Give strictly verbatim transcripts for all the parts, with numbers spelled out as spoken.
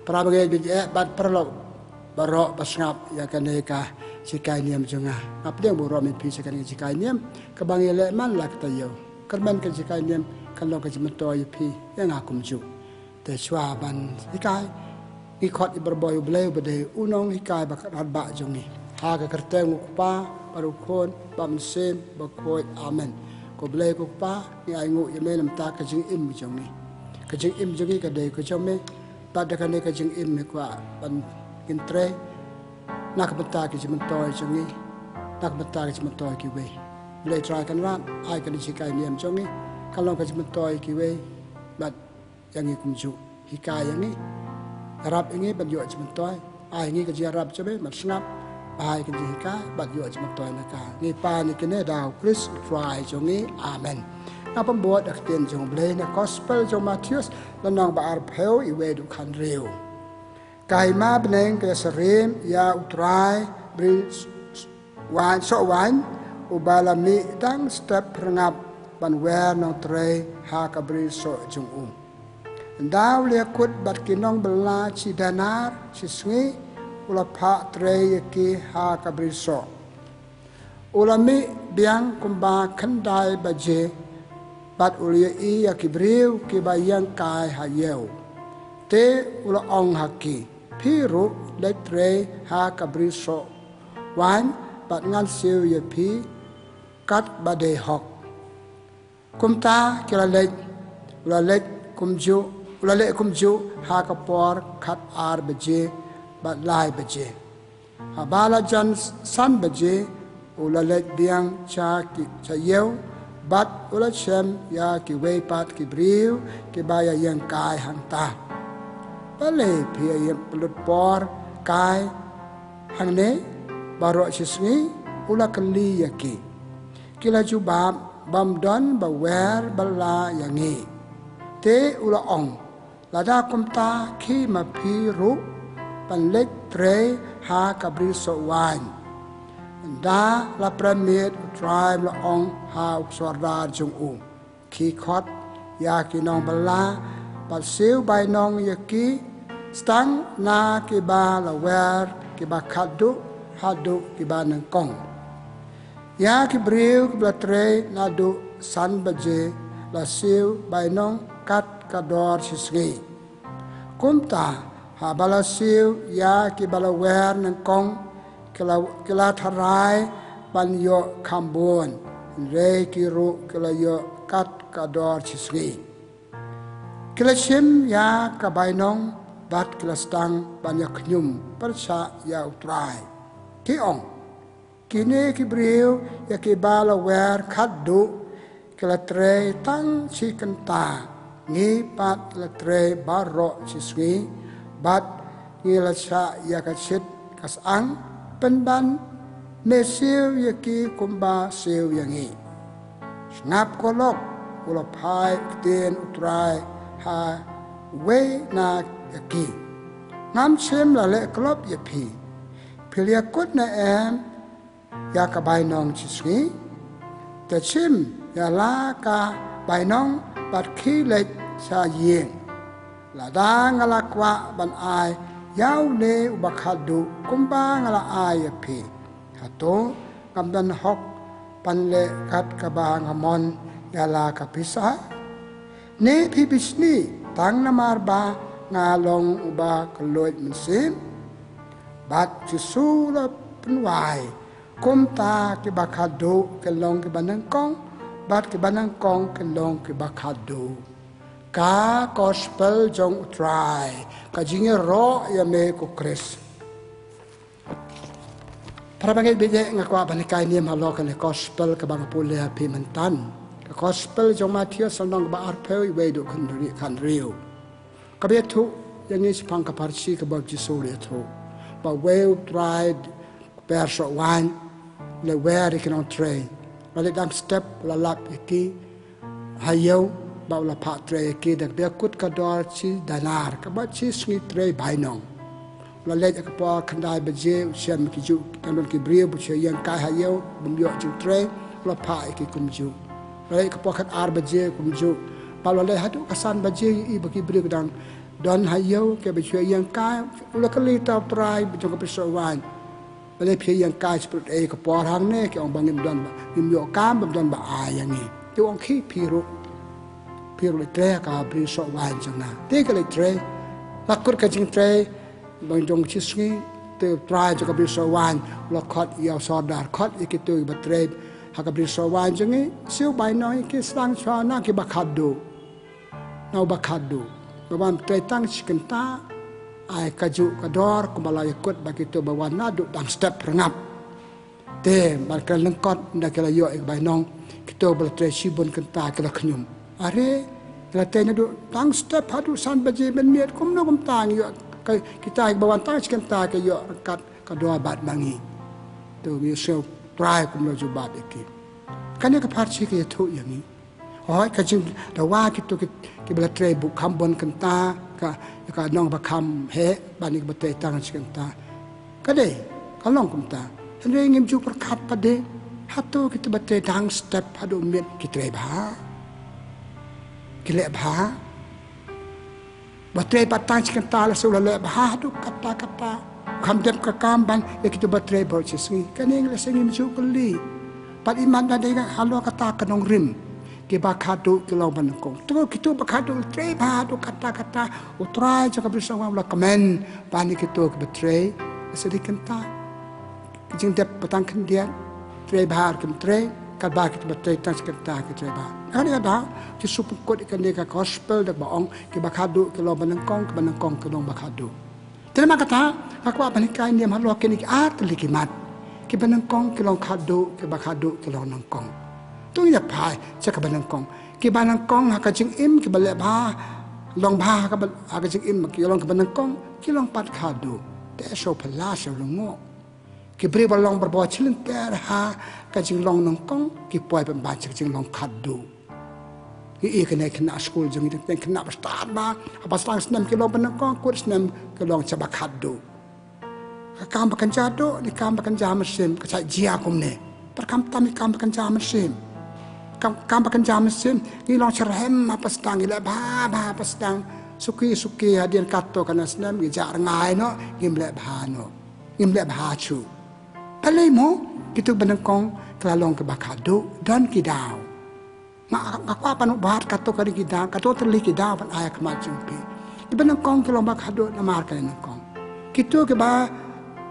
Para bangeit bangeit bad paralok baroh ba sngap ïa kane ka jinghikai niam jong nga. Nga pdiang burom ïa phi sha kane ka jinghikai niam kaba ngi leh man la ka taïew. Kyrmen ka jinghikai niam kan long ka jingmyntoi ïa phi ïa nga kumjuh. Te shuwa ban hikai, ngi khot ïa i briew U Blei uba dei u nonghikai ba radbah jong ngi. Ha ka kyrteng U Kpa bad U Khun bad U Mynsiem Bakhuid. Amen. Ko Blei ko Kpa, ngi ainguh ïa me namar ka jingim jong ngi. Ka jingim jong ngi ka dei ka jong me. Bad da kane ka jingim me kwah ban ngin trei na ka bynta ka jingmyntoi jong ngi, na ka bynta ka jingmyntoi kiwei. Blei Trai Kynrad, ai kane ka jinghikai niam jong ngi kan long ka jingmyntoi kiwei bad ïa ngi kumjuh. Hikai ïa ngi, ïarap ïa ngi ban ïoh jingmyntoi. Ai ngi ka jingïarap jong me ban sngap, ba ai ka jinghikai bad ïoh jingmyntoi na ka. Ngi pan ïa kine da U Khrist U Trai jong ngi. Amen. Nga pynbud da ka ktien jong U Blei na Gospel jong u Mathaios, lynnong ba arphew, iwei haduh khathynriew. Ka hima bneng ka ïasyriem ïa U Trai briew s-, s-, waiñ, soh waiñ, uba la mih dang step phyrngab ban wer nongtrei ha ka brisoh jong u. Ynda u la ïakut bad ki nongbylla shi denar shisngi, u la phah trei ïa ki ha ka brisoh. U la mih biang kumba khyndai baje bad u la ïohi ïa ki briew kiba ïeng kai ha ïew. Te u la ong ha ki, phi ruh leit trei ha ka brisoh waiñ bad ngan siew ïa phi katba dei hok. Kumta ki la leit, u la leit kumjuh, u la leh kumjuh ha ka por khatar baje bad lai baje. Haba la jan san baje, u la leit biang sha ki, sha ïew, bad u la shem ïa kiwei pat ki briew kiba ïa ïeng kai hangta. Balei phi ïa pynlut por kai hangne baroh shisngi? U la kylli ïa ki. Ki la jubab, bym don ba wer bylla ïa ngi. Te u la ong, lada kumta khie ma phi ruh ban leit trei ha ka brisoh waiñ. Ynda la prem miet U Trai u la ong ha u sordar jong u, khie khot ïa ki nongbylla bad siew bainong ïa ki tang na kiba la wer, kiba khatduh haduh kiba nyngkong. Ïa ki briew kiba la trei naduh san baje la siew bainong kat ka dor shisngi. Kumta haba la siew ïa kiba la wer nyngkong, ki la, ki la tharai ban ïoh kham bun, hynrei ki ruh ki la ïoh kat ka dor shisngi. Ki la shim ïa ka bainong bad ki la sdang ban ïa khñium pyrshah ïa U Trai. Ki ong, kine ki briew ïa kiba la wer khatduh ki la trei tang shi kynta, ngi pat la trei baroh shisngi bad ngi la shah ïa ka shit ka syang, pynban me siew ïa ki kumba siew ïa ngi. Sngap ko lok, u la phai ktien U Trai ha uwei na ki. Ngam shym la leh klop ïa phi. Phi la ïakut ne em ïa ka bainong shisngi? Te shim ïa la ka bainong bad khie leit sha ïing. Lada nga la kwah ban ai ïa une uba khatduh kumba nga la ai ïa phi, hato ngam don hok ban leh kat kaba nga mon ïa la ka pisa? Ne phi bishni tang namar ba nga long uba kylluid mynsiem? Bad u Jisu u la pynwai, kumta kiba khatduh kin long kiba nyngkong, bad kiba nyngkong kin long kiba khatduh. Ka Gospel jong U Trai. Ka jingïaroh ïa me ko Khrist. Para bangeit bangeit, nga kwah ban hikai niam halor kane ka Gospel kaba nga pule ha phi mynta. Ka Gospel jong u Mathaios lynnong ba arphew, iwei haduh khathynriew, khathynriew. Kaba ïathuh ïa ngi shaphang ka pharshi kaba u Jisu u la ïathuh ba uwei U Trai brisoh waiñ u la wer ïa ki nongtrei. U la leit dang step, u la lap ïa ki ha ïew bad u la phah trei ïa ki da kaba ïakut ka dor shi denar, kaba shi sngi trei bainong. U la leit ha ka por khyndai baje, u shem ki ju, tang don ki briew ba shu ïeng kai ha ïew, bym ïoh jingtrei, u la phah ïa ki kumjuh. U la leit ha ka por khatar baje kumjuh. Bad u la leit haduh ka san baje, u ïohi ba ki briew ki dang Don ha ïew kiba shu ïeng kai, u la kylli uta u trai jong ka brisoh waiñ. Balei phi ïeng kai shaphang ei ka por hangne, ki ong ba ngim don ba, ngim ïoh kam, ba don ba ai ïa ngi. Te u ong khie phi ruh, phi ruh leit trei ha ka brisoh waiñ jong nga. Te ki leit trei. La kut ka jingtrei, ba jong shi sngi, te u trai jong ka brisoh waiñ u la khot ïa u sordar, khot ïa kito kiba trei ha ka brisoh waiñ jong ngi, siew bainong ïa ki, sdang shuwa na kiba khatduh. Na uba khatduh. Ba wan trei tang shi kynta, ai kajuh ka dor, kumba la ïakut ba kito ba wan naduh dang step ryngap. Te, ba ki la lyngkot, ynda ki la ïoh ïa ka bainong, kito ba la trei shibun kynta ki la khñium. Are, ki la trei naduh dang step haduh san baje mynmiet, kumno kumta ngi ïoh, ka, kita ba wan tang shi kynta ki ïoh ryngkat ka dor bad ma ngi. To ngi siew trai kumno jubab ïa ki. Kane ka pharshi ka ïathuh ïa ngi. Hooid, ka jingdawa kito ki, kiba la trei bun kham bun kynta, ka, ka nong ba kham heh, ban ïa kiba trei tang shi kynta. Ka dei, ka long kumta. Hynrei ngim ju pyrkhat pat de, hato kito ba trei dang step haduh miet ki trei bha? Ki leh bha? Ba trei pat tang shi kynta la shu la leh bha haduh katta katta. Kham dep ka kam ban ïa kito ba trei baroh shi sngi. Kane la shu ngim ju kylli. Pat imat da dei halor kata ka nongrim. Kiba khatduh ki long ba nyngkong. To kito ba khatduh trei bha haduh katta katta. U trai jong ka brisoh waiñ u la kmen ban ïa kito kiba trei. Sa dei kynta. Ki jingdep ba tang khyndiat, trei bha kim trei, katba kito ba trei tang shi kynta ki trei bha. Kane ka daw, Jisu pynkut ïa kane ka gospel da kaba ong, kiba khatduh ki long ba nyngkong, kiba nyngkong ki long ba khatduh. Te namar kata, nga kwah ban hikai niam halor kine ki ar tylli ki mat. Kiba nyngkong ki long khatduh, kiba khatduh ki long nyngkong. To ngin ïa phai sha kaba nyngkong. Kiba nyngkong ha ka jingim, kiba leh bha, long bha ha kaba, ha ka jingim, ki long kiba nyngkong, ki long pat khatduh. Te shu phylla shu lyngngoh. Ki briew ba long barabor shilynter ha ka jinglong nyngkong, ki poi pynban sha ka jinglong khatduh. Ngi i kine khynnah skul jong ngi, khynnah ba stad bha, haba sdang snem ki long ba nyngkong, kut snem ki long sha ba khatduh. Ka kam ba kynja duh, ne kam ba kynja mynsiem, ka shait jia kumne. Pat khamtam ne kam ba kynja mynsiem. Kam, kam ba kynja mynsiem, ngi long shitrhem haba sdang, ngi leh bha bha haba sdang. Suki suki hadien katto katne snem, ngi jah rngai noh, ngim leh bha noh. Ngim leh bha shuh. Balei mo, kito ba nyngkong ki la long kiba khatduh, don ki daw. Nga, nga kwah ban ong bha katto katne ki daw, katto tylli ki daw ban ai ha khmat jong phi. Kiba nyngkong ki long ba khatduh namar kane nyngkong. Kito kiba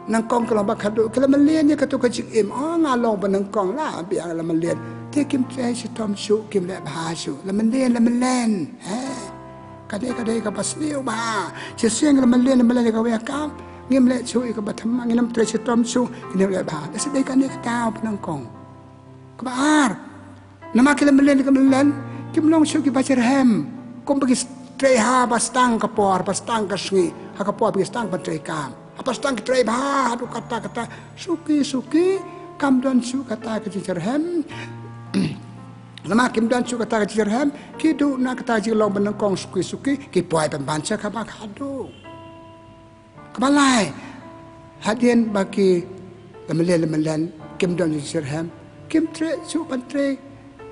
nyngkong ki long ba khatduh, ki la mlien ïa kato ka jingim. Oh, nga long ba nyngkong la, biang la mlien. Te kim trei shitom shuh, kim leh bha shuh. La mlien, la mlien. He. Ka dei, ka dei kaba sniew bha. Shisien la mlien, la mlien ïa kawei ka kam. Ngim leh shuh ïa kaba thymmai, ngim trei shitom shuh, ngim leh bha. Te sa dei kane ka daw ba nyngkong. Kaba ar. Namar ki la mlien, ki la mlien, kim long shuh kiba shitrhem. Kumba ki trei haba sdang ka por, haba sdang ka sngi, ha ka por ba ki sdang ban trei kam. Haba sdang ki trei bha haduh katta katta, suki suki, kam don shuh kata ka jingshitrhem. Namar kim don shuh kata ka jingshitrhem, ki duh na kata ka jinglong ba nyngkong suki suki, ki poi pynban sha kaba khatduh. Kaba lai, hadien ba ki la mlien la mlien, kim don jingshitrhem, kim treh shuh ban trei.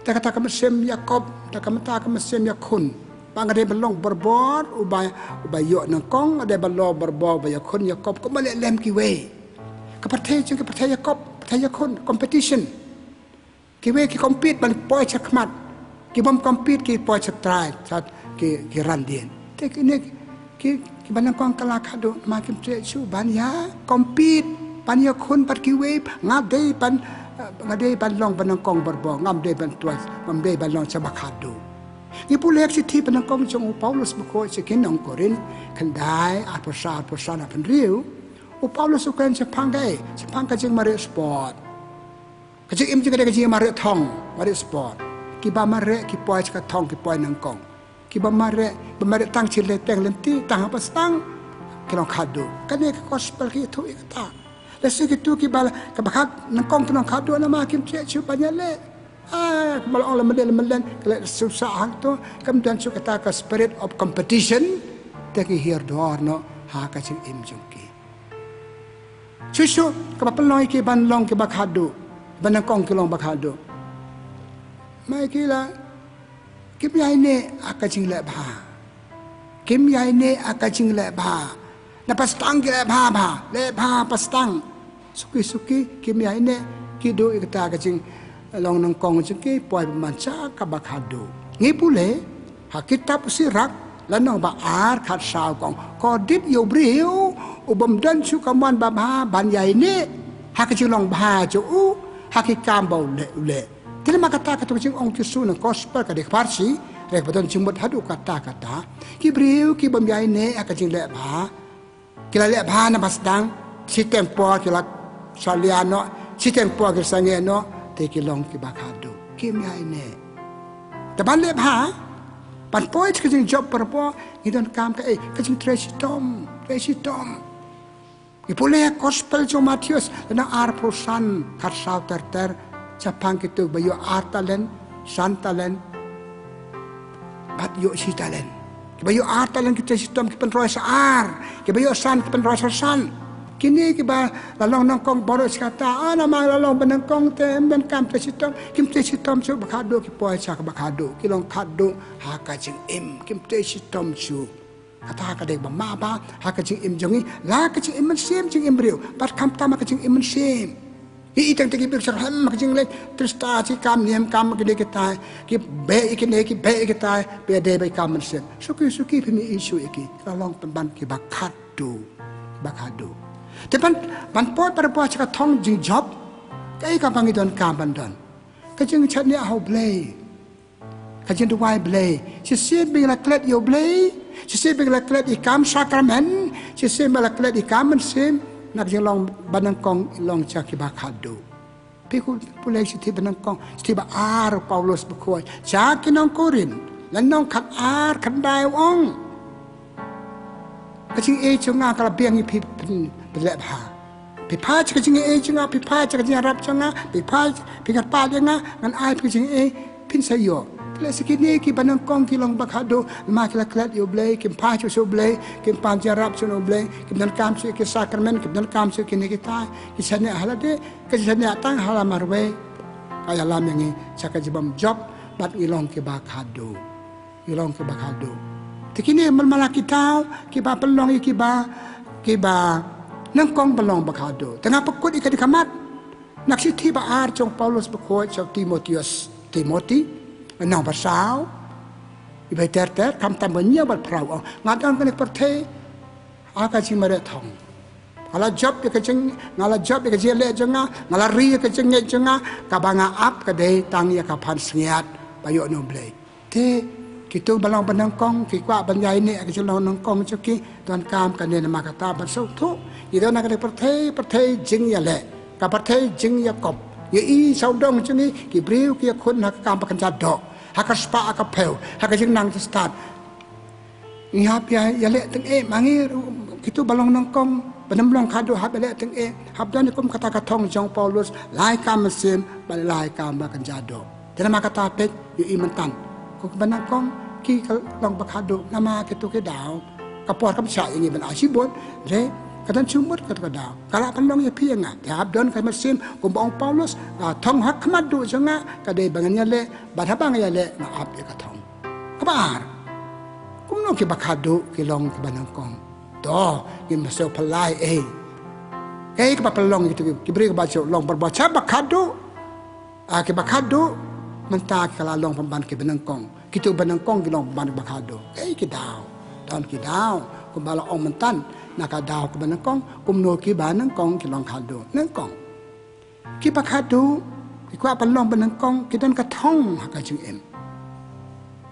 Ta kata ka mynsiem ïakop, ta ka mynta ka mynsiem ïakhun. Ba nga dei ban long barabor uba, uba ïoh nyngkong, nga dei ban long barabor uba ïakhun ïakop, kumba leh lem kiwei. Ka pyrthei jong ki pyrthei ïakop, pyrthei ïakhun, competition. Kiwei ki compete ban poi shakhmat. Ki bym compete ki poi shatrai, shat ki, ki randien. Te kine ki, kiba nyngkong ka la khatduh, namar kim treh shuh ban ïa compete, ban ïakhun bad kiwei, nga dei ban, eh, nga dei ban long ba nyngkong barabor, ngam dei ban tuai, ngam dei ban long sha ba khatduh. Ngi pule ka shithi ba nyngkong jong u Paulus bakhuid sha ki nong Korinth, khyndai, arphew saw, arphew saw na phew hynriew. U Paulus u kren shaphang kaei, shaphang ka jingmareh sport. Ka jingim jong ka dei ka jingim mareh thong, mareh sport. Kiba mareh ki poi sha ka thong, ki poi nyngkong. Kiba mareh, ba mareh tang shi lynti, tang lynti, tang haba sdang, ki long khatduh. Kane ka gospel ka ïathuh ïa kata. Lehse kito kiba, kiba khat nyngkong ki long khatduh namar kim treh shuh ban ïaleh. Ah, kumba la ong la mlien la mlien, ka la shu sah hangto, kam don shuh kata ka spirit of competition, te ki hiar dor noh ha ka jingim jong ki. Shuh shuh, kaba pynlong ïa ki ban long kiba khatduh, ba nyngkong ki long ba khatduh. Mai ki la, kim ïaineh ha ka jingleh bha. Kim ïai neh ha ka jingleh bha. Na pastang ki leh bha bha, leh bha pastang. Suki suki kim ïai neh, ki duh ïa kata ka jinglong nyngkong jong ki, poi bymman sha kaba khatduh. Ngi pule ha kitab u Sirak, lynnong ba ar, khatsaw ka ong, ko dip ïa u briew u bym don shuh ka mon babha ban ïai neh ha ka jinglong bha jong u ha ki kam ba u leh u leh. Te namar kata, katto ka jingong Jisu na gospel ka dei ka pharshi, re ba don jingmut haduh katta katta. Ki briew ki bym ïai neh ha ka jingleh bha, ki la leh bha na ba sdang, shiteng por ki la salia noh, shiteng por ki la sangeh noh, te ki long kiba khatduh. Kim ïai neh. Te ban leh bha, ban poi sha ka jingjop para bor, ngi donkam kaei? Ka jingtrei shitom, trei shitom. Ngi pule ha gospel jong Mathaios, lynnong arphew san, khatsaw ter ter, shaphang kito ba ïoh ar talent, san talent, bad ïoh shi talent. Kiba ïoh ar talent ki trei shitom, ki pynroi sha ar. Kiba ïoh san, ki pynroi sha san. Kine kiba la long nyngkong baroh shi katta, ah, namar la long ba nyngkong te ym donkam trei shitom, kim trei shitom shuh, ba khatduh ki poi sha kaba khatduh, ki long khatduh ha ka jingim, kim trei shitom shuh. Kata ka dei ba mah bha ha ka jingim jong ngi, la ka jingim mynsiem, jingim briew, bad khamtam ha ka jingim mynsiem. Ïa i tang te ki briew ki shah khlem ha ka jingleh, trista, ki kam niam kam kine kitai, ki beh ïa kine, ki beh ïa kitai, ba ïadei bad i kam mynsiem. Suki suki phim ïohi shuh ïa ki, ki la long pynban kiba khatduh, kiba khatduh. Te ban, ban poi para bor sha ka thong jingjop, kaei kaba ngi donkam ban don? Ka jingshaniah ha U Blei. Ka jingduwai Blei. Shisien ba ngi la klet ïa U Blei, shisien ba ngi la klet ïa i kam sakramen, shisien ba la klet ïa i kam mynsiem, na ka jinglong ba nyngkong, long sha kiba khatduh. Phi kum pule shithi ba nyngkong, shithi ba ar u Paulus bakhuid sha ki nong Korinth, lynnong khatar, khatkhyndai, u ong, ka jingaiei jong nga ka la biang ïa phi phin, phin leh bha. Phi phai sha ka jingaiei jong nga, phi phai sha ka jingïarap jong nga, phi phai, phi kyrpad ïa nga, ngan ai phi ka jingaiei, phin sa ïoh. Te lehse kine kiba nyngkong ki long ba khatduh, namar ki la klet ïa U Blei, kim phai shuh sha U Blei, kim pan jingïarap shuh na U Blei, kim donkam shuh ïa ki sakramen, kim donkam shuh ïa kine kitai, ki shaniah ha lade, ka jingshaniah tang ha la marwei ka ïalam ïa ngi sha ka jingbymjop, bad ngi long kiba khatduh. Ngi long kiba khatduh. Te kine man la ki daw kiba pynlong ïa kiba, kiba nyngkong ban long ba khatduh. Te nga pynkut ïa ka dei ka mat na ka shithi ba ar jong u Paulus bakhuid sha u Timotheus, Timothy, lynnong ba saw, ïa ba ter ter, khamtam ba hynñiew bad phra, u ong, nga don kane ka pyrthei ha ka jingmareh thong. Nga la jop ïa ka jing, nga la jop ïa ka jingïaleh jong nga, nga la ri ïa ka jingngeit jong nga, kaba nga ap ka dei tang ïa ka pansngiat ba ïoh na U Blei. Te kito ba long ba nyngkong ki kwah ban ïaineh ha ka jinglong nyngkong jong ki, donkam kane namar kata ban sngewthuh. Ngi don ha kane ka pyrthei, pyrthei jingïaleh, ka pyrthei jingïakop. Ngi ïohi sawdong jong ngi ki briew ki ïakhun ha ka kam ba kynja doh, ha ka spah ha ka phew, ha ka jingnang jingstad. Ngi hap ïa, ïaleh tyngeh, ma ngi ruh kito ba long nyngkong, ba nym long khatduh hap ïaleh tyngeh, hap don ïa kum kata ka thong jong u Paulus, lai kam mynsiem bad lai kam ba kynja doh. Te namar kata peit, ïohi myntan, ko kiba nyngkong ki ka long ba khatduh, namar kito ki daw ka por kam shah ïa ngi ban ai shibun. Re, ka don shu mut kata ka daw, ka lah pynlong ïa phi ïa nga. Te hap don ka mynsiem kum ba ong u Paulus, ah, thong ha khmat duh jong nga ka dei ba ngan ïaleh, bad haba nga ïaleh nga ap ïa ka thong. Kaba ar, kumno kiba khatduh ki long kiba nyngkong? To, ngin sa ïoh phylla ei. Kaei kaba pynlong ïa kito ki briew kiba shu long barabor sha ba khatduh? Ah, kiba khatduh mynta ki la long pynban kiba nyngkong. Kito ba nyngkong ki long pynban kiba khatduh. Kaei ki daw? Don ki daw, kumba la ong myntan, na ka daw kaba nyngkong, kumno kiba nyngkong ki long khatduh? Nyngkong, kiba khatduh, ki kwah ban long ba nyngkong, ki don ka thong ha ka jingim.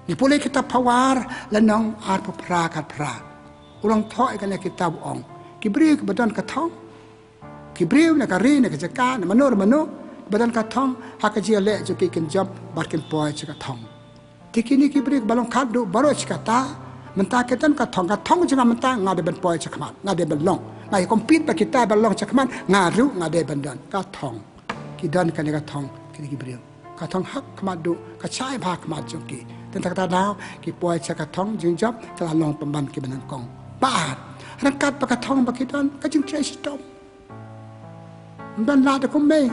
Ngi pule kitab Phawar lynnong arphew phra, khatphra. U nongthoh ïa kane ka kitab u ong, ki briew kiba don ka thong, ki briew na ka ri, na ka jaka, na mano mano, kiba don ka thong, ha ka jingïaleh jong ki kin jop bad kin poi sha ka thong. Te kine ki briew kiba long khatduh baroh shi katta, mynta ki don ka thong, ka thong jong nga mynta nga dei ban poi sha khmat, nga dei ban long. Nga ïa compete bad kita ba long sha khmat, nga ruh nga dei ban don ka thong. Ki don kane ka thong, kine ki briew. Ka thong ha khmat duh, ka shai bha ha khmat jong ki. Te na kata ka daw ki poi sha ka thong jingjop, ki la long pynban kiba nyngkong. Bad ryngkat bad ka thong ba ki don, ka jingtrei shitom. Ym don lad da kumne.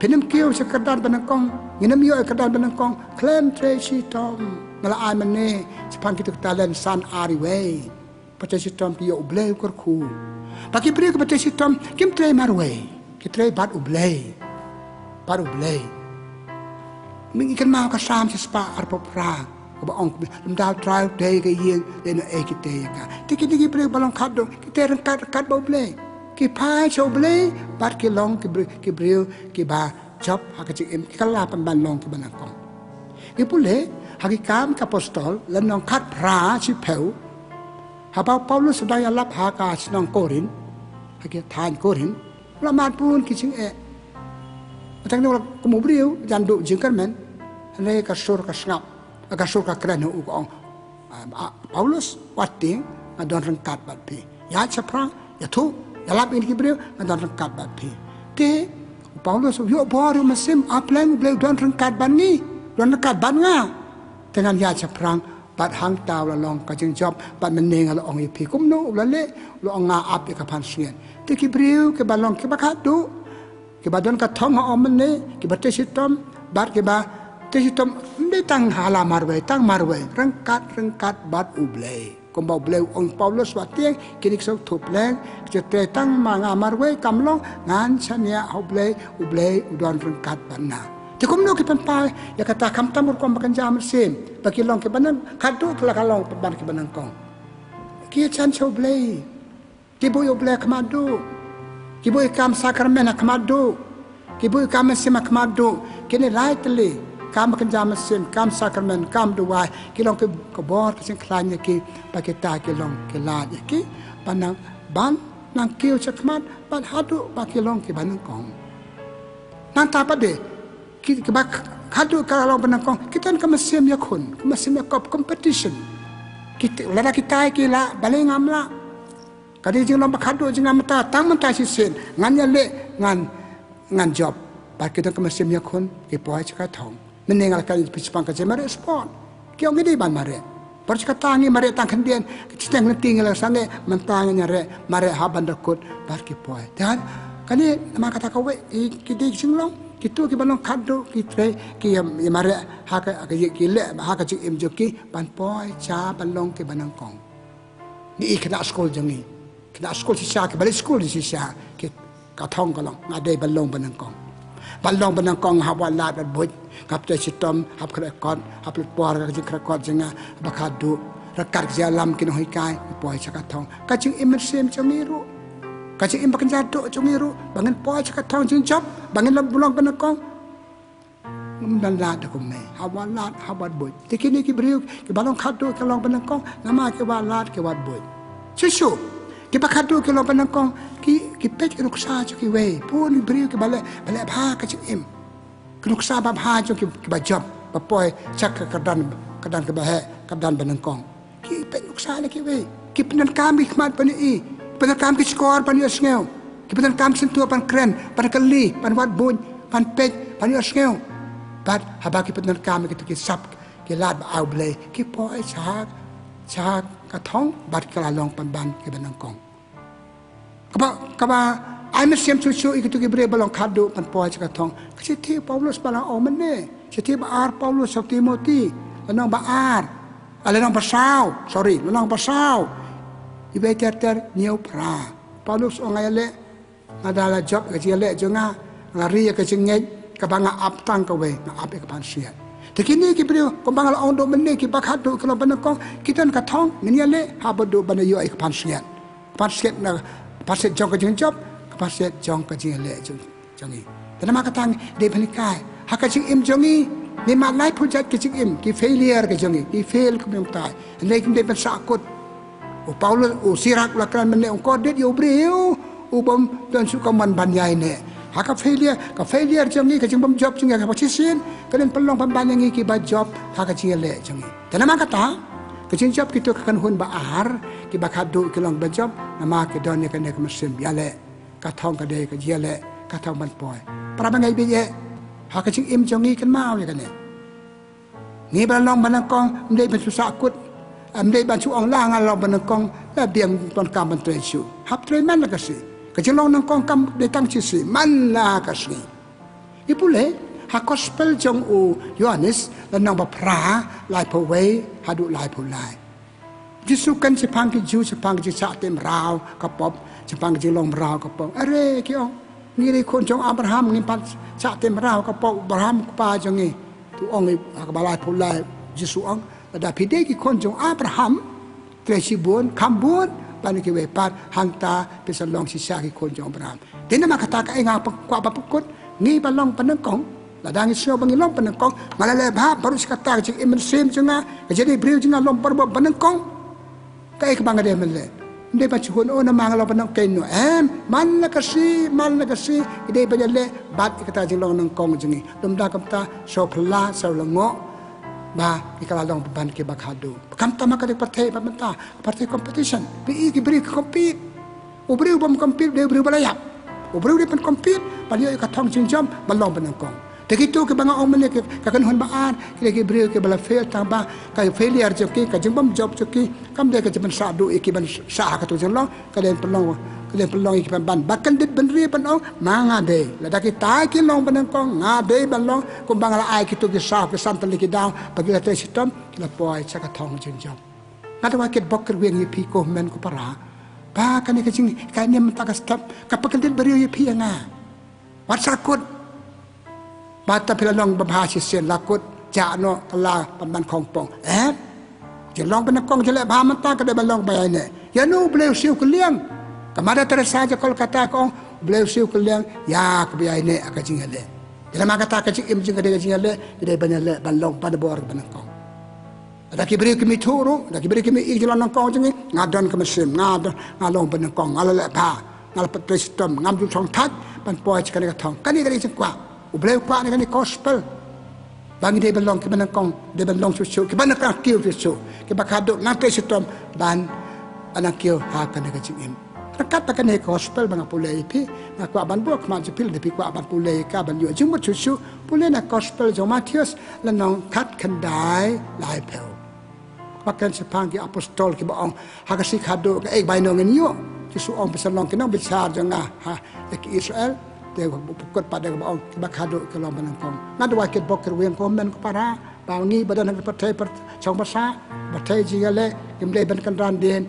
Phin ym kiew sha ka kyrdan ba nyngkong, ngin ym ïoh ïa ka kyrdan ba nyngkong khlem trei shitom. Nga la ai mynne shaphang kitu ki talent san ar iwei. Ba trei shitom ki ïoh U Blei u kyrkhu. Ba ki briew kiba trei shitom kim trei marwei, ki trei bad U Blei. Bad U Blei. Mynta kynmaw ka Salm shispah arphew phra kaba ong, lymda U Trai u tei ïa ka ïing, dei na ei ki tei ïa ka. Te kine ki briew ba long khatduh ki tei ryngkat ryngkat bad U Blei. Ki phai sha U Blei bad ki long ki briew, ki briew kiba jop ha ka jingim, ki kylla pynban long kiba nyngkong. Ngi pule ha Ki Kam ki Apostol lynnong khatphra, shiphew. Haba u Paulus u dang ïalap ha ka shnong Korinth, ha ki thaiñ Korinth, u la mad bun ki jingeh. Tang ne u la kum u briew jan duh jingkyrmen. Hynrei ka sur ka sngap, ka sur ka kren ha u, ka ong, "Ah, ah, Paulus, wat tieng, nga don ryngkat bad phi. Ïaid shaphrang, ïathuh, ïalap ïa ki briew, nga don ryngkat bad phi." Te u Paulus u ïoh bor, u mynsiem, ah, pleng, U Blei u don ryngkat bad ngi, don ryngkat bad nga. Te ngan ïaid shaphrang, bad hangta u la long ka jingjop, bad mynne nga la ong ïa phi kumno u la leh, u la ong, "Nga ap ïa ka pansngiat." Te ki briew kiba long kiba khatduh, kiba don ka thong ha u mynne, kiba trei shitom, bad kiba trei shitom, ym dei tang ha la marwei, tang marwei, ryngkat ryngkat bad U Blei. Kumba U Blei u ong, Paulus, wat tieng, kine ki sngewthuh pleng, ki trei tang ma nga marwei, kam long, ngan shaniah ha U Blei, U Blei u don ryngkat bad nga. Te kumno ki pynpaw ïa kata, khamtam rukom ba kynja mynsiem, ba ki long kiba nyngkong, khatduh ki la ka long pynban kiba nyngkong. Ki ïajan sha U Blei. Ki buh ïa U Blei ha khmat duh. Ki buh ïa ka kam sakramen ha khmat duh. Ki buh ïa ka kam mynsiem ha khmat duh. Kine lai tylli, kam ba kynja mynsiem, kam sakramen, kam duwai, ki long ki kbor ka jingkhlaiñ ïa ki, ba kita ki long ki lad ïa ki ban nang, ban nang kiew shakhmat, ban haduh ba ki long kiba nyngkong. Nangta pat de, ki, kiba khatduh ki la long ba nyngkong, ki don ka mynsiem ïakhun, ka mynsiem ïakop, competition. Kita, lada kita ki lah, balei ngam lah? Ka dei jinglong ba khatduh jong nga mynta, tang mynta shisien, ngan ïaleh, ngan, ngan jop. Bad ki don ka mynsiem ïakhun, ki poi sha ka thong. Mynne nga la kren shaphang ka jingmareh sport. Ki ong ngi dei ban mareh. Por sha kata ngi mareh tang khyndiat, ka jingteng lynti ngi la sangeh, mynta ngi ïareh, mareh ha ban da kut, bad ki poi. Te kane, namar kata kawei, ki dei ki jinglong, kito kiba long khatduh, ki trei, ki ïa, ïa mareh, ha ka, ka ïa, ki leh, ha ka jingim jong ki, ban poi sha ban long kiba nyngkong. Ngi i khynnah skul jong ngi. Khynnah skul shisha, kiba leit skul shisha, ki, ka thong ka long, nga dei ban long ba nyngkong. Ban long ba nyngkong, hap wad lad wad buit, hap trei shitom, hap kren kot, hap lut por ka jingkren kot jong nga, ba khatduh, ryngkat ka jingïalam ki nonghikai, ki poi sha ka thong. Ka jingim mynsiem jong ngi ruh. Ka jingim ba kynja duh jong ngi ruh, ba ngin poi sha ka thong jingjop, ba ngin long ba nyngkong. Ngim don lad da kumne, hap wad lad, hap wad buit. Te kine ki briew kiba long khatduh ki long ba nyngkong, namar ki wad lad ki wad buit. Shuh shuh, kiba khatduh ki long ba nyngkong, ki, ki peit ki nuksa jong kiwei. Bun ki briew kiba leh, ba leh bha ka jingim. Ki nuksa babha jong ki, kiba jop, ba poi sha ka kyrdan, kyrdan kaba heh, kyrdan ba nyngkong. Ki peit nuksa na kiwei. Ki pyndonkam ki khmat ban ïohi. Ki pyndonkam ki shkor ban ïohsngew. Ki pyndonkam ki shyntur ban kren, ban kylli, ban wad buit, ban peit, ban ïohsngew. Bad haba ki pyndonkam kito ki sap, ki lad ba ai U Blei, ki poi sha, sha ka thong, bad ki la long pynban kiba nyngkong. Kaba, kaba ai mynsiem shuh shuh ïa kito ki briew ba long khatduh ban poi sha ka thong. Ka shithi u Paulus ba la ong mynne. Shithi ba ar Paulus sha u Timothy. Lynnong ba ar. Ah, lynnong ba saw. Sorry, lynnong ba saw. Iwei ter ter, hynñiew phra. Paulus u ong, nga ïaleh, nga da la jop ïa ka jingïaleh jong nga, nga ri ïa ka jingngeit, kaba nga ap tang kawei, nga ap ïa ka pansngiat. Te kine ki briew, kumba nga la ong duh mynne, kiba khatduh ki long ba nyngkong, ki don ka thong, ngin ïaleh, haba duh ban ïoh ïa ka pansngiat. Ka pansngiat na, ka pansngiat jong ka jingjop, ka pansngiat jong ka jingïaleh jong, jong ngi. Te namar kata ngi dei ban hikai ha ka jingim jong ngi, ngi mad laiphew jait ka jingim, ki failure ka jong ngi, ngi fail kumne kumtai. Hynrei kim dei ban sahkut. U Paulus, u Sirak u la kren mynne, u kordit ïa u briew u bym don shuh ka mon ban ïaineh. Ha ka failure, ka failure jong ngi, ka jingbymjop jong ngi ha kaba shisien, ka dei ban pynlong pynban ïa ngi kiba jop ha ka jingïaleh jong ngi. Te namar kata, ka jingjop kito ka kynhun ba ar, kiba khatduh ki long ba jop, namar ki don ïa kane ka mynsiem ïaleh. Ka thong ka dei ka jingïaleh, ka thong ban poi. Para bangeit baieit, ha ka jingim jong ngi kynmaw ïa kane. Ngi ba long ba nyngkong, ym dei ban shu sahkut, ym dei ban shu ong la nga long ba nyngkong, la biang pyndonkam ban trei shuh. Hap trei man la ka sngi. Ka jinglong nyngkong kam dei tang shisha, man la ka sngi. Ngi pule, Ha gospel jong u Ïoannis, lynnong ba phra, laiphew wei haduh laiphew lai. Jisu kren shaphang ki Jiw, shaphang ki jingshah teh mraw ka pop, shaphang ki jinglong mraw ka pop. Are, ki ong, ngi dei khun jong Abraham, ngim pat shah teh mraw ka pop, Abraham u kpa jong ngi. To ong i ha kaba laiphew lai, Jisu ong, lada phi dei ki khun jong Abraham, trei shibun, kham bun ban kiwei pat, hangta phin sa long shisha ki khun jong Abraham. Te namar kata kaei nga kwah ban pynkut, ngi ba long ba nyngkong. Lada ngi sngew ba ngi long ba nyngkong, nga la leh bha baroh shi katta, ka jingim mynsiem jong nga, ka jingdei briew jong nga long barabor ba nyngkong. Kaei kaba nga dei ban leh? Ym dei ban shu hun, oh, namar nga long ba nyngkong, no em, man la ka sngi, man la ka sngi, ngi dei ban ïaleh bad ïa kata ka jinglong nyngkong jong ngi. Lymda kumta, shu phylla, shu lyngngoh ba ngi kylla long ban kiba khatduh. Khamtam ha kane ka pyrthei ba mynta, pyrthei competition. Phi i ki briew ki compete. U briew bym compete, u dei u briew ba la ïap. U briew dei ban compete ban ïoh ïa ka thong jingjop, ban long ba nyngkong. Te kito kiba nga ong mynne, ki, ka kynhun ba ar, ki dei ki briew kiba la fail, tang ba ka failure jong ki, ka jingbymjop jong ki kam dei ka jingpynshah duh ïa ki ban shah ha kato ka jinglong. Ka dei ban long, ka dei ban long ïa ki ban, ban kyndit bynriew ban ong, ma nga dei. Lada kita ki long ba nyngkong, nga dei ban long. Kumba nga la ai kito ki saw, ki san tylli ki daw, ba ki la trei shitom, ki la poi sha ka thong jingjop. Nga dawa kit bok kyrwiang ïa phi ko hynmen ko para, ba kane ka jinghikai niam mynta ka step ka pynkyndit briew ïa phi ïa nga. Wat sahkut. Ba ta phi la long ba bha shisien, la kut, jah noh, kylla ban ban khongpong. Eh? Jinglong ba nyngkong, jingleh bha mynta ka dei ban long ba ïaineh. Ïa no? U Blei u siew kylliang. Ka Mother Teresa jong Kolkata ka ong, U Blei u siew kylliang ïa kaba ïaineh ha ka jingïaleh. Te namar kata ka jingim jong ngi ka dei ka jingïaleh, ka dei ban ïaleh ban long barabor ba nyngkong. Lada ki briew kim ithuh ruh, lada ki briew kim i ïa ka jinglong nyngkong jong ngi, nga don ka mynsiem, nga don, nga long ba nyngkong, nga la leh bha, nga la pyntrei shitom, ngam ju thong thait ban poi sha kane ka thong. Kane ka dei ka jingkwah. U Blei u kwah na kane ka gospel ba ngi dei ban long kiba nyngkong, dei ban long shuh shuh, kiba nang kiew shuh shuh, kiba khatduh, nang trei shitom ban nang kiew ha kane ka jingim. Ryngkat bad kane ka gospel ba nga pule ïa phi, nga kwah ban buh khmat jong phi, lada phi kwah ban pule ïa ka ban ïoh jingmut shuh shuh, pule na gospel jong u Mathaios, lynnong khatkhyndai, laiphew. Ba kren shaphang ki apostol kiba ong, ha ka sngi khatduh kaei kaba ïoh ngin ïoh? Jisu ong, phin sa long ki nongbishar jong nga ha, ïa ki Israel. Te u pynkut pat da kaba ong, kiba khatduh ki long ba nyngkong. Nga dawa kit bok kyrwiang ko hynmen ko para, ba ngi ba don ha ka pyrthei, pyrthei shong basa, pyrthei jingïaleh, ngim dei ban kynran dien.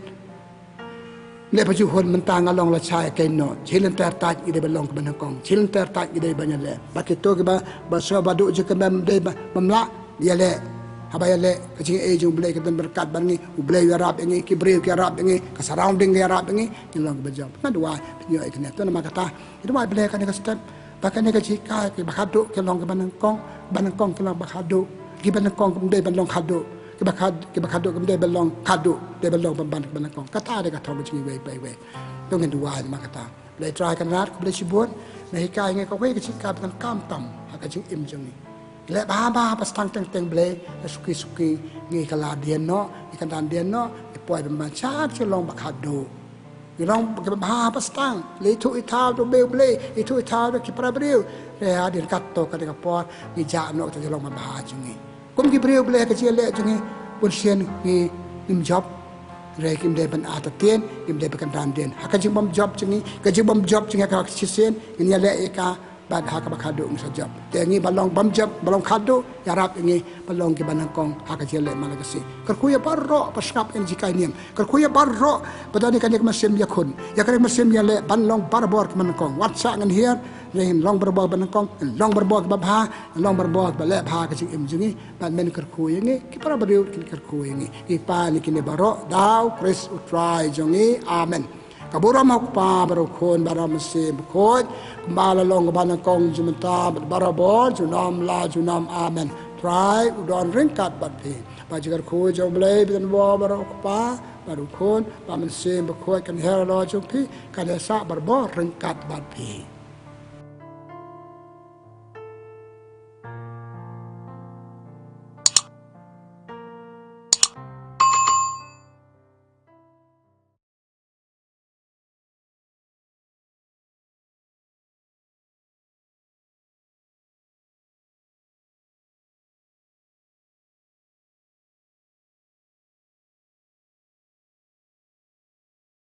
Leh ba ju hun mynta nga long lashai keiñ noh. Shi lynter tait ngi dei ban long kiba nyngkong. Shi lynter tait ngi dei ban ïaleh. Ba kito kiba, ba sngewbha duh jingkyrmen, ym dei ba, bym lah ïaleh. Haba ïaleh, ka jingaiei jong U Blei ka don ryngkat bad ngi. U Blei u ïarap ïa ngi, ki briew ki ïarap ïa ngi, ka surrounding ka ïarap ïa ngi. Ngi long kiba jop. Nga dawa phin ïoh ïa kane. To namar kata, ngi dawa U Blei kane ka step. Ba kane ka jinghikai, kiba khatduh ki long kiba nyngkong, ba nyngkong ki long ba khatduh. Kiba nyngkong kim dei ban long khatduh. Kiba khat, kiba khatduh kim dei ban long khatduh, dei ban long pynban kiba nyngkong. Kata dei ka thong ka jong ngi iwei pa iwei. To ngin duwai namar kata. Blei Trai Kynrad, khublei shibun, me hikai ngi kawei ka jinghikai ba donkam tam ha ka jingim jong ngi. Ngi leh bha bha ba sdang teng teng Blei, la suki suki ngi kylla dien noh, ngi kynran dien noh, ngi poi pynban sha ka jinglong ba khatduh. Ngi long kiba bha ba sdang, la ithuh ithaw da U Blei, ithuh ithaw da ki para briew. Te hadien katto katne ka por ngi jah noh kata ka jinglong ba bha jong ngi. Kum ki briew Blei, ha ka jingïaleh jong ngi, bunsien ngi, ngim jop. Hynrei ngim dei ban artatien, ngim dei ban kynran dien. Ha ka jingbymjop jong ngi, ka jingbymjop jong ngi ha ka shisien ngin ïaleh ïa ka, bad ha kaba khatduh ngin sa jop. Te ngi ba long bymjop, ba long khatduh, ïarap ïa ngi ban long kiba nyngkong ha ka jingïaleh man la ka sngi. Kyrkhu ïa baroh ba sngap ïa kane ka jinghikai niam. Kyrkhu ïa baroh ba don ïa kane ka mynsiem ïakhun, ïa kane ka mynsiem ïaleh ban long barabor kiba nyngkong. Wat shah ngin hiar, hynrei ngin long barabor ba nyngkong, ngin long barabor kiba bha, ngin long barabor kiba leh bha ha ka jingim jong ngi. Bad men kyrkhu ïa ngi, ki para briew kin kyrkhu ïa ngi. Ngi pan ïa kine baroh da U Khrist U Trai jong ngi. Amen. Ka burom ha U Kpa bad U Khun bad U Mynsiem Bakhuid, kumba la long kaba nyngkong, mynta bad barabor, junom la junom. Amen. Trai u don ryngkat bad phi. Ba ka jingkyrkhu jong U Blei ba donbor baroh, U Kpa bad U Khun bad U Mynsiem Bakhuid, kan her halor jong phi, kan ïasah barabor ryngkat bad phi.